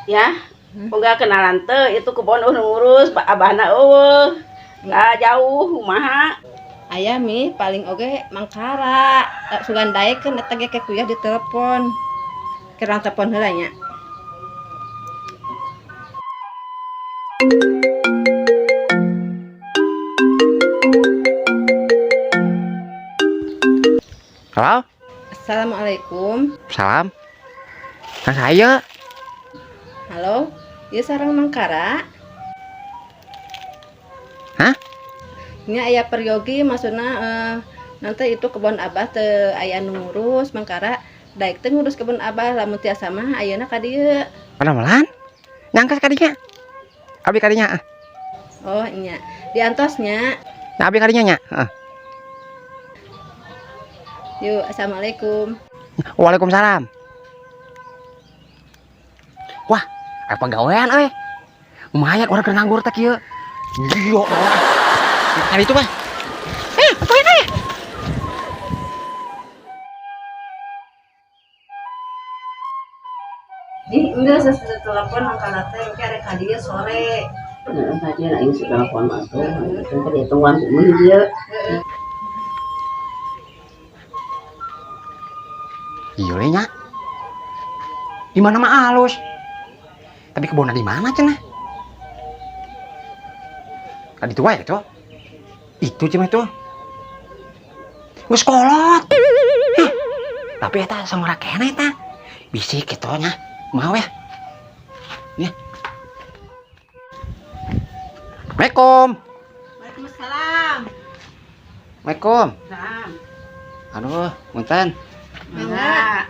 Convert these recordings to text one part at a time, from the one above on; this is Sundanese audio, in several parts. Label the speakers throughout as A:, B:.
A: Ya. Boga kenalan teu itu kebon eueuh ngurus, abahna eueuh. Lah jauh kumaha?
B: Aya mi paling oge mangkara. Sugan daekeun eta ge ke kuya di telepon. Kerang telepon heula nya.
C: Halo?
B: Assalamualaikum.
C: Salam. Nah, saya.
B: Halo, ieu sareng mangkara.
C: Hah?
B: Nya aya peryogi maksudna nanti itu kebon abah teu aya nu ngurus mangkara daek teu ngurus kebon abah lamun tiasa mah ayeuna ka dieu.
C: Panamelan? Nyangkas ka dinya. Abdi ka dinya.
B: Oh nya, diantos nya.
C: Nah, abdi ka dinya nya. Heeh.
B: Yuk, assalamualaikum.
C: Waalaikumsalam. Wah, aya pagawean euy. Lumayan urang keur nganggur teh kieu. Gila. Kan itu mah. Atuh ini.
B: Ih, enggak sesudah telepon mangkara teh engke arek ka dieu sore.
A: Heeh, tadi aing si telepon atuh. Teu ditungguan ku mun dieu.
C: Iya le nya. Di mana mah alus. Tapi kebunna di mana cenah? Ka ditu wae tuh. Itu cenah tuh. Geus kolot. Hah, tapi eta sangora keneh eta. Bisi kitu nya. Mau ya? Nih. Assalamualaikum.
B: Waalaikumsalam.
C: Assalamualaikum.
A: Salam.
C: Aduh, punten.
B: Mangga.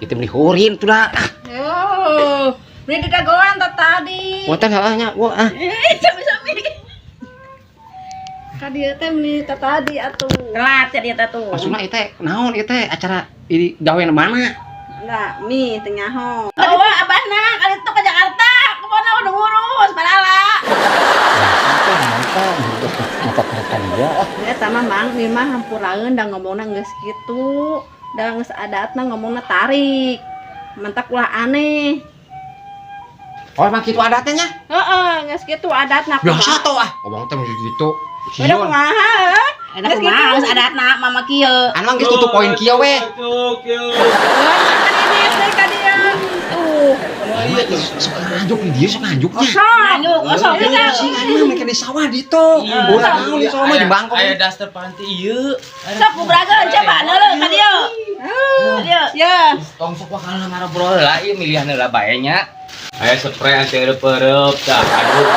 C: Itu meni hurin tuh dah.
B: Yo, beli di dagoan tadi.
C: Punten heeh nya, gua ah.
A: Sami-sami.
B: Ka dieu teh meni tadi atuh.
A: Telat ya dia teh tuh.
C: Maksudna ieu teh naon ieu teh acara ini gawe mana?
B: Enggak, mi teu nyaho.
A: Oh, abahna kali itu ke Jakarta, kebonna udah ngurus padahal.
B: Eta mah mang mi mah hampuraeun da ngomongna geus kitu. Da geus adatna ngomongna tarik. Mentak ulah aneh.
C: Oh, emang kitu adatnya nya?
B: Heeh, geus kitu adatna.
C: Biasa tuh ah. Ngomong teh mesti gitu.
B: Beda
C: Sieun.
B: kumaha?
A: Enak kumaha geus adatna mama kieu.
C: Anu geus tutup poin kieu we.
B: Kan ini teh ka dieu. Tuh.
C: Sok nganjuk di dieu sok nganjuknya.
A: Nganjuk, oh sok
C: Iya sih, anu mereka di sawah ditu. Ulah naon di sawah mah di bangkok.
D: Aya daster panti ieu.
A: Sok bubrageun coba neuleuh ka dieu. Ka dieu.
B: Ya.
D: Tong sok wakal ngarobrol heula ieu milihan heula bae nya. Aya spray anti ereup-ereup tah. Aduh,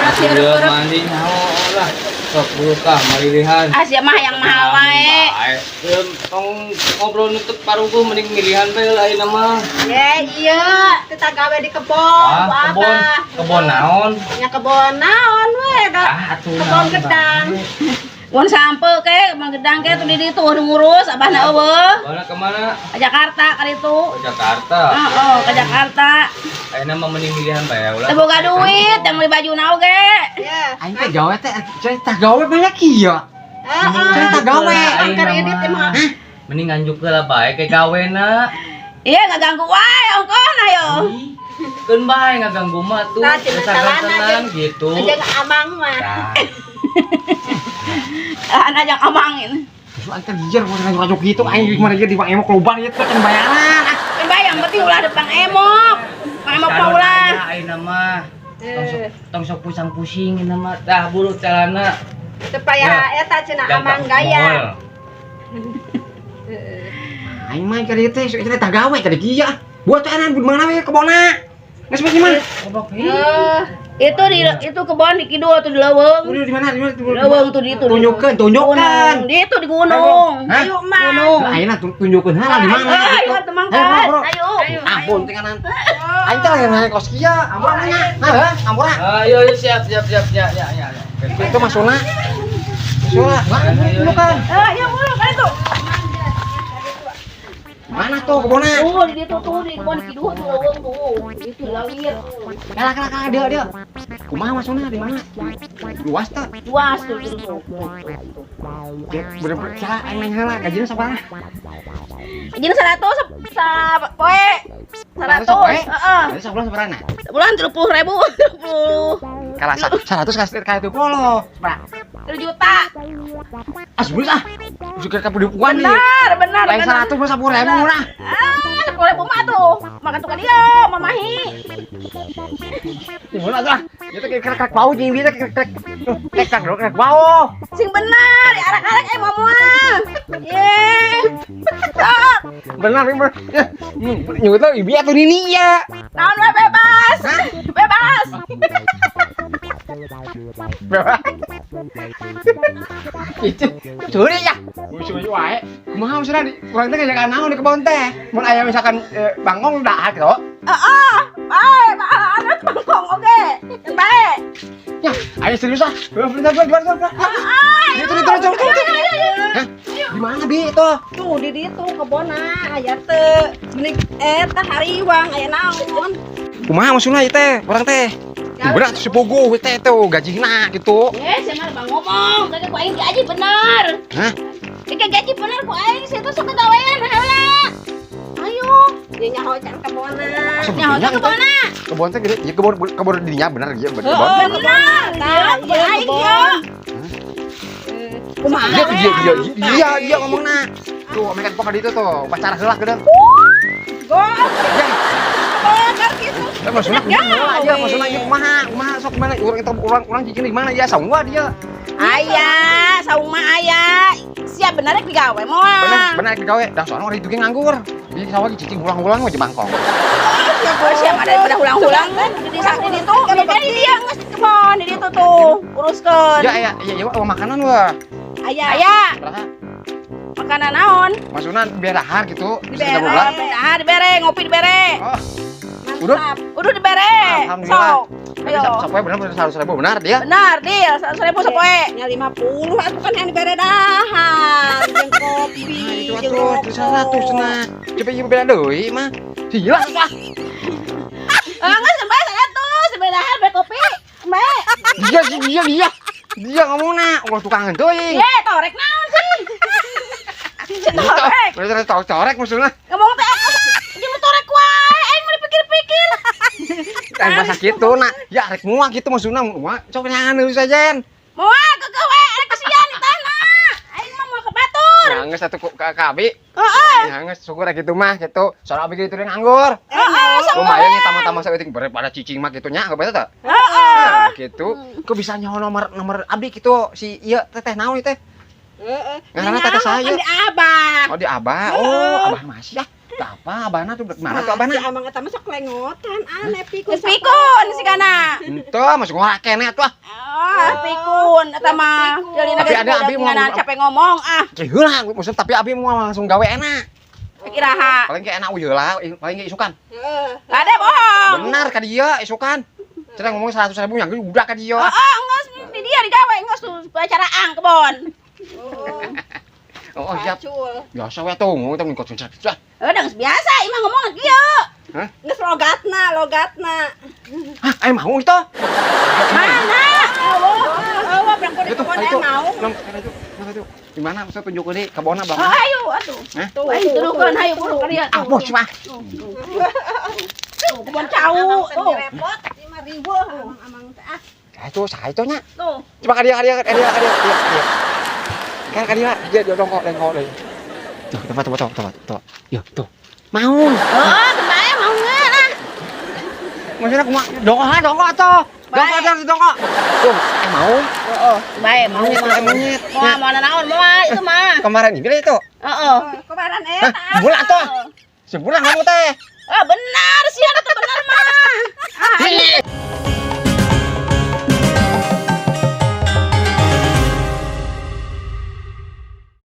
B: anti ereup-ereup.
D: Mandi nyaho lah. Sok buru kah marilihan.
A: Ah sia mah yang mahal wae.
D: Tong ngobrol nutup paruguh mending milihan bae lah ayeuna mah.
B: Ye, iya, teu gawe di kebon,
D: Ah,
B: ku
D: kebon,
B: abah.
D: kebon naon?
B: Nya kebon naon we da.
D: Ah, atuh
B: Kebon
D: naon
B: gedang.
A: Mun sampe ke kebon gedang ke tuh di ditu ngurus abahna eueuh.
D: Mana kemana?
A: Ke Jakarta kali itu.
D: Ke Jakarta.
A: Heeh, ke Jakarta.
D: Ayeuna mah mending milihan bae ulah.
A: Teu boga duit yang beli baju na oge.
B: Ya.
C: Aing teh gawe teh cerita gawe banyak kieu.
B: Heeh.
C: Cerita gawe.
B: Angker ini teh mah.
D: Mending nganjuk heula bae ke gawena.
A: Iya nggak ganggu wae ongkohna yo.
D: Keun bae ngaganggu mah tuh.
B: Nah, cenah calana
D: Kesagantenan gitu.
B: Jeung amang mah.
D: Tah.
A: Anak ajak amang ini.
C: Justru aing teh liar mau nganjuk gitu aing gimana dia di bang emok loba ieu teh kan bayaran. Ah,
A: Kan bae yang penting ulah depan emok. Pang emok mah ulah.
D: Ayeuna mah. Tong sok pusing-pusing ayeuna mah. Tah buru calana.
B: Supaya eta cenah amang gaya.
C: Aing mah keur ieu teh sok cerita gawe ka dieu ah. Buat teh anan di mana we kebonna. Geus mah gimana?
A: Itu di itu kebon di kidul tuh di leuweung.
C: Udah di mana? Di mana?
A: Di leuweung tuh di itu.
C: Tunjukkeun, tunjukkeun.
A: Di itu di gunung.
C: Hah?
B: Ayo mah.
A: Gunung.
C: Lah ayeuna tunjukkeun heula di mana?
A: Ayo teman
C: Ayo,
A: kan.
C: bro.
A: Ayo.
C: Ampun teh kanan. Aing teh lagi nanya kos kieu, ampura nanya. Nah, heuh, ampura.
D: Ayo ayo siap siap siap ya ya ya.
C: Itu masuna. Masuna, wah, tunjukkan.
A: Ayo buru kan itu.
C: Mana tuh kebunnya?
A: Tuh di ditu tuh di kebon kiduh tuh leuweung tuh. Itu lawir.
C: Kalah kalah kalah dia dia. Kumaha maksudnya di mana? Luas tuh.
A: Luas tuh tuh tuh. Tuh.
C: Ya, bener-bener salah aing nanya heula gajina sabaraha?
A: Jadi 100 sa poe. 100.
C: Sapoe?
A: Heeh.
C: Jadi sabulan sabaraha?
A: Sebulan 30.000, 30.
C: Kalah 100 kasih ka 30. Sabaraha?
A: 3 juta.
C: Ah, sebulan ah. Juga kapudipuan nih.
A: Benar, benar,
C: Lain
A: benar.
C: 100 mah 10.000 murah.
A: Ah, 10.000 mah tuh. Makan tuh ka dia, mamahi.
C: Gimana tuh ah? Itu kayak krek krek bau jeung dia krek krek. Krek krek krek bau.
A: Sing benar, arak-arak eh moal. Ye. Sok.
C: Benar benar. Nyebut tuh ibu atau nini ya.
A: Naon we bebas. Bebas.
C: Bebas. Itu curi ya. Musuh wae. Kumaha maksudna di urang teh ngajakan naon di kebon teh. Mun aya misalkan bangkong dahar gitu.
A: Heeh. Bae, bae anak bangkong oge. Yang bae.
C: Ya, ayo serius ah. Bentar, bentar, bentar, bentar. Itu, itu, itu, itu, itu. Hah? Di mana bi itu?
B: Tuh di ditu kebonna aya teu. Mending eta hariwang aya naon.
C: Kumaha maksudna ieu teh, urang teh? Berat si puguh teh tuh gajihna gitu.
A: Eh, saya mah bang ngomong, kagak ku aing gaji bener.
C: Hah?
A: Kagak gaji bener ku aing, saya tuh sok gawean heula. Ayo,
B: Dia nyaho can kebonna.
A: nyaho teh kebonna.
C: Kebon teh gede, ya kebon kebon dinya bener ya kebon.
B: Heeh.
A: Bener,
B: Tah,
A: iya, kebon
B: iya,
A: aing
B: kebon.
A: ya.
B: Kumaha?
C: Iya iya iya iya iya ngomongna. Tuh, mereka pokok itu tuh, pacar heula geudeung.
B: Go.
C: Ya,
B: Bakar gitu.
C: eh, maksudnya kumaha ya, maksudnya ieu kumaha? Kumaha sok kumaha urang itu urang urang cicing di mana ya saung dia.
A: Aya, saung mah aya. Siap bener rek digawe moal.
C: Bener bener digawe, dan soalnya orang itu ge nganggur. Di sawah ge cicing hulang-hulang we bangkong.
A: Oh, siap ada daripada hulang-hulang di di di ditu, di di dia geus di kebon di ditu tuh, uruskeun.
C: Ya ya ya ya wah, makanan wah.
B: Aya.
A: Aya,
C: Berapa?
A: makanan naon?
C: Maksudnya biar dahar gitu. Bisa
B: Dibere.
C: bulan.
A: Ah, dibere, ngopi dibere.
C: Oh, udah.
B: Mantap.
A: Udah dibere.
C: Alhamdulillah.
A: Sok.
C: Tapi
A: Ayo.
C: sapoe bener bener 100.000 benar dia.
A: Benar, deal. 100.000 sapoe.
B: Nya 50 atuh kan yang dibere dahar, jeung kopi,
C: Nah, itu
B: jeung
C: atuh
B: rokok.
C: 100 nah. Coba ieu beda deui mah. Gila ah.
A: Ah, enggak sampai 100, sampai dahar bere kopi. Bae.
C: Dia dia dia. Dia ngomongna, ulah tukang teuing.
A: Ye, torek naon sih? Torek.
C: Bener torek torek maksudnya.
A: Ngomong teh jeung torek wae, aing mah dipikir-pikir.
C: Aing bahasa kitu nah. Ya rek moal gitu maksudnya moal sok nyangan deui sajen.
A: Moal keukeuh we, arek kasihan di tanah. Aing mah moal ke batur.
C: Ya geus atuh ka abi.
A: Heeh.
C: Ya geus syukur gitu mah gitu. Soalnya abi gitu nganggur.
A: Heeh, sok
C: Lumayan nih tambah-tambah saeutik daripada cicing mah gitu nya, geus teh.
A: Heeh.
C: Nah, gitu. Kok bisa nyaho nomor nomor abdi gitu si ieu teteh naon ieu teh?
B: Heeh.
C: Ngaranna teteh saya.
B: Kan di Abah.
C: Oh di Abah. Oh, Abah masih ya. Tah apa abahna tuh mana tuh abahna?
B: Si amang eta mah sok lengotan aneh pikun.
A: Geus pikun si kana.
C: Ente masuk ngora keneh atuh ah.
A: Ah, pikun eta mah. Jadi
C: Tapi ada abi mau-
A: capek ngomong ah.
C: Cih heula maksud tapi abi mau langsung gawe enak.
A: Iraha.
C: Paling kayak enak heula, paling kayak isukan.
B: Heeh.
A: Ada bohong.
C: Benar ka dia isukan. Cerah ngomong 100.000 yang udah ka dia.
A: Oh, geus di dia digawe geus tuh acara ang kebon.
C: Oh, siap.
B: Pacul.
C: Biasa we tuh ngomong teh ngikut cek.
A: Eh, geus biasa imah ngomong kieu.
B: Geus logatna, logatna.
C: Hah, ayo mau itu.
A: Mana?
B: Oh, berangkat di
C: Itu,
B: kebon
C: itu.
B: aya mau.
C: Nong, itu, nong, itu. Di mana maksudnya tunjuk ini kebonna
A: Oh,
C: bang?
A: ayo atuh.
C: Hah?
A: Tuh, ayo tuduhkeun hayu buru ka dieu.
C: Ah, bos mah.
A: Tuh, kebon cau. Tuh.
B: Repot, ieu mah riweuh amang-amang teh ah.
C: Nah, itu saya itu nya.
A: Tuh.
C: Coba ka dia, ka dia, ka dia, ka dia, ka dia. Kan ka dia, dia dia dongkok, dongkok deh. Tuh, tempat, tempat, tempat, tuh. Yuk, tuh. Mau.
A: Oh, kemana mau nggak lah?
C: Maksudnya kumaha? Dongkok ha, dongkok atuh. Dongkok
A: Baik.
C: dong, dongkok. Tuh, mau.
A: Oh, baik mau.
C: Monyet, eh, monyet.
A: Mau mau naon mau itu mah.
C: Kemarin ini itu.
A: Heeh.
B: Kemarin
C: Hah,
B: eta.
C: bulan atuh. Sebulan kamu teh.
A: Ah, benar sih, itu benar mah. Ah,
C: Ih.